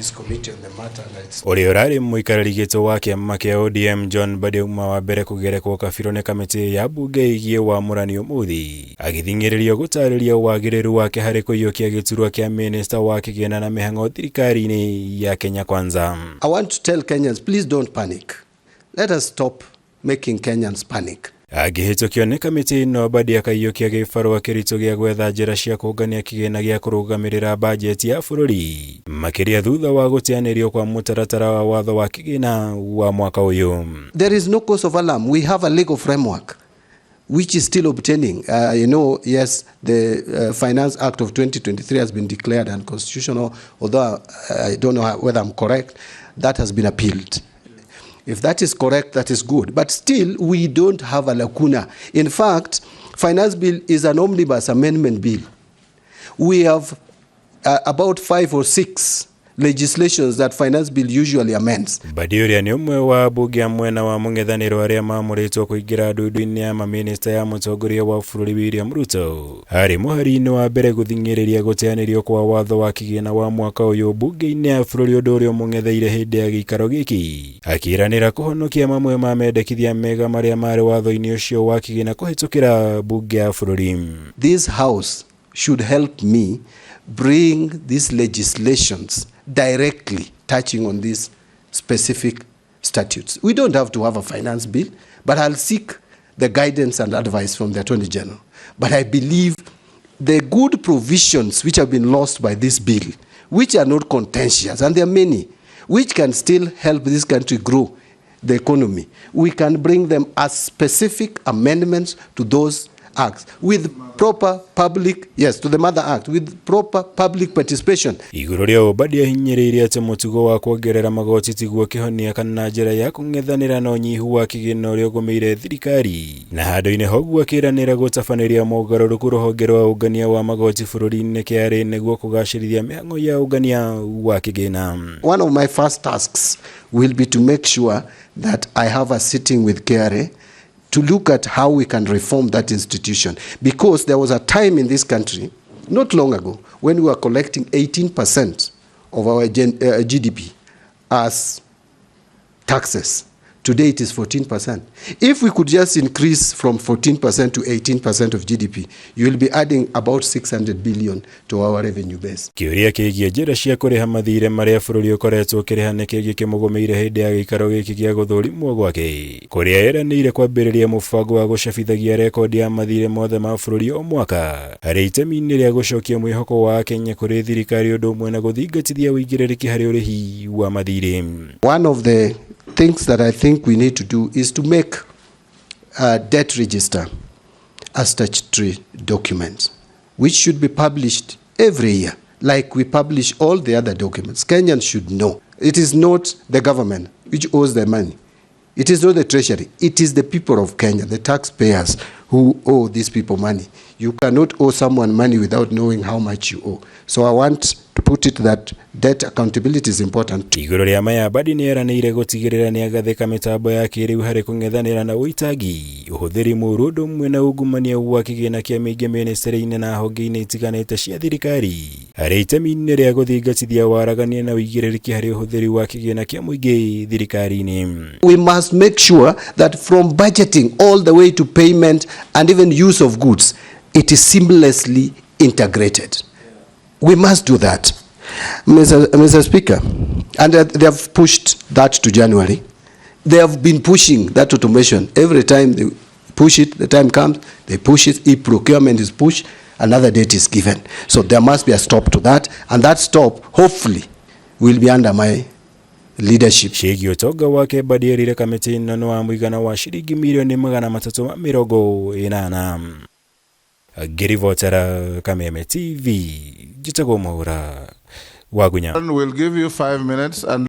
This committee on the matter and it's Ũrĩa ũrarĩ mũikarĩri gĩtĩ wa kĩama kĩa ODM John Mbadi auma wa mbere kũgerekwo kabirũ nĩ kamĩtĩ ya mbunge ĩgiĩ wamũrani ũmũthĩ, agĩthing'ĩrĩrio gũtarĩria wagĩrĩru wake harĩ kũiyũkia gĩturwa kĩa mĩnĩsta wa kĩgĩna na mĩhang'o thirikari-inĩ ya Kenya Kwanza. I want to tell Kenyans, please don't panic. Let us stop making Kenyans panic. Angĩhĩtũkio nĩ kamĩtĩ ĩno, Mbadi akaiyũkia gĩbarũa kĩritũ gĩa gwetha njĩra cia kũngania kĩgĩna gĩa kũrũgamĩrĩra bajeti ya bũrũri, makĩria thutha wa gũteanĩrio kwa mũtaratara wa watho wa kĩgĩna wa mwaka ũyũ. There is no cause of alarm. We have a legal framework which is still obtaining. Yes, the Finance Act of 2023 has been declared unconstitutional, although I don't know whether I'm correct. That has been appealed. If that is correct, that is good. But still, we don't have a lacuna. In fact, Finance Bill is an omnibus amendment bill. We have about five or six legislations that Finance Bill usually amends. Mbadi ũrĩa nĩ ũmwe wa ambunge a mwena wa mũng'ethanĩro arĩa mamũrĩtwo kũingĩra ndundu-inĩ ya mamĩnĩsta ya mũtongoria wa bũrũri William Ruto, arĩ mũhari-inĩ wa mbere gũthing'ĩrĩria gũteanĩrio kwa watho wa kĩgĩna wa mwaka ũyũ mbunge-inĩ ya bũrũri, ũndũ ũrĩa ũmũng'etheire hĩndĩ ya gĩikaro gĩkĩ, akĩĩranĩra kũhonokia mamwe ma mendekithia mega marĩa marĩ watho-inĩ ũcio wa kĩgĩna kũhĩtũkĩra mbunge ya bũrũri. This House should help me bring these legislations directly touching on these specific statutes. We don't have to have a finance bill, but I'll seek the guidance and advice from the Attorney General. But I believe the good provisions which have been lost by this bill, which are not contentious, and there are many, which can still help this country grow the economy, we can bring them as specific amendments to those acts with proper public, yes, to the mother act, with proper public participation. Igũrũ rĩa ũũ, Mbadi ahinyĩrĩirie atĩ mũtugo wa kuongerera magoti tiguo kĩhonia kana njĩra ya kũng'ethanĩra na ũnyihu wa kĩgĩna ũrĩa ũgũmĩire thirikari, na handũ-inĩ hoguo akĩranĩra gũtabanĩria mogarũrũku rũhonge rwa ũngania wa magoti bũrũri-inĩ KRA nĩguo kũgacĩrithia mĩhang'o ya ũngania wa kĩgĩna. One of my first tasks will be to make sure that I have a sitting with KRA to look at how we can reform that institution. Because there was a time in this country, not long ago, when we were collecting 18% of our GDP as taxes. Today it is 14%. If we could just increase from 14% to 18% of GDP, you will be adding about 600 billion to our revenue base. Kĩũria kĩgiĩ njĩra cia kũrĩha mathirĩ marĩa bũrũri ũkoretwo ũkĩrĩha nĩ kĩngĩ kĩmũgũmĩire hĩndĩ ya gĩikaro gĩkĩ gĩa gũthũrimwo gwake, kũrĩa eranĩire kwambĩrĩria mũbango wa gũcabithagia rekondi ya mathirĩ mothe ma bũrũri o mwaka harĩ itemi-inĩ rĩa gũcokia mwĩhoko wa Kenya kũrĩ thirikari, ũndũ ũmwe na gũthingatithia ũigĩrĩrĩki harĩ ũrĩhi wa mathirĩ. One of the things that I think we need to do is to make a debt register a statutory document, which should be published every year, like we publish all the other documents. Kenyans should know. It is not the government which owes the money. It is not the treasury. It is the people of Kenya, the taxpayers, who owe these people money. You cannot owe someone money without knowing how much you owe. So I want to put it that debt accountability is important. Igũrũ rĩa maya, Mbadi nĩ eranĩire gũtigĩrĩra nĩ agathĩka mĩtambo ya kĩrĩu harĩ kũng'ethanĩra na ũitangi, ũhũthĩri mũũru, ũndũ ũmwe na ungumania wa kĩgĩna kĩa mĩingĩ mĩnĩstĩrĩ-inĩ na honge-inĩ itiganĩte cia thirikari harĩ itemi-inĩ rĩa gũthingatithia waragania na ũigĩrĩrĩki harĩ ũhũthĩri wa kĩgĩna kĩa mũingĩ thirikari-inĩ. We must make sure that from budgeting all the way to payment and even use of goods, it is seamlessly integrated. We must do that. Mr. Speaker, and they have pushed that to January. They have been pushing that automation. Every time they push it, the time comes, they push it. If procurement is pushed, another date is given. So there must be a stop to that, and that stop, hopefully, will be under my leadership. Ciĩgiĩ ũtonga wake, Mbadi erire kamĩtĩ ĩno nĩ wa mũigana wa ciringi mirioni 380. Ngĩribotera Kameme TV, njĩtagwo Mwaura Wagunya. We'll give you 5 minutes and